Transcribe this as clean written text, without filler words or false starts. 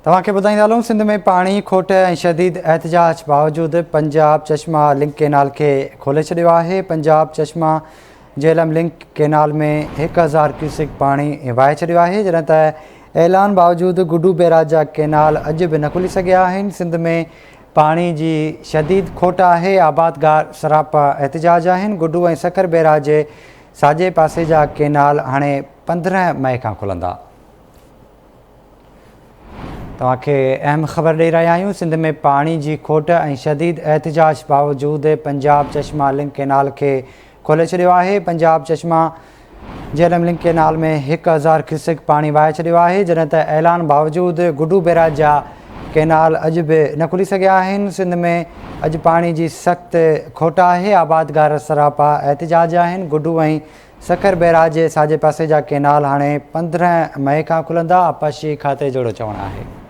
توهان کي ٻڌائيندا هلون سنڌ ۾ پاڻي کوٽ ۽ شديد احتجاج باوجود پنجاب چشما لنڪ ڪينال کي کولي ڇڏيو آهي. پنجاب چشما جهلم لنڪ ڪينال ۾ 1000 ڪيوسڪ پاڻي وهائي ڇڏيو آهي جڏهن ته اعلان باوجود گڊو بيراج جا ڪينال اڄ به نه کلي سگهيا آهن. سنڌ ۾ پاڻي جي شديد کوٽ آهي، آبادگار سراپا احتجاج آهن. گڊو ۽ سکر بيراج جي ساڄي پاسي جا ڪينال هاڻي 15 مئي کان کلندا. توهان کي اهم خبر ڏئي رهيا آهيون سنڌ ۾ پاڻي جي کوٽ ۽ شديد احتجاج باوجود پنجاب چشما لنڪ ڪينال کي کولي ڇڏيو آهي پنجاب چشما جهلم لنڪ ڪينال ۾ 1000 ڪيوسڪ پاڻي وهائي ڇڏيو آهي جڏهن ته اعلان باوجود گڊو بيراج جا ڪينال اڄ به نه کلي سگهيا آهن سنڌ ۾ اڄ پاڻي جي سخت کوٽ آهي آبادگار سراپا احتجاج آهن گڊو ۽ سکر بئراج جي ساڄي پاسي جا ڪينال هاڻي 15 مئي کان کلندا، آبپاشي کاتي جهڙو چوڻ آهي.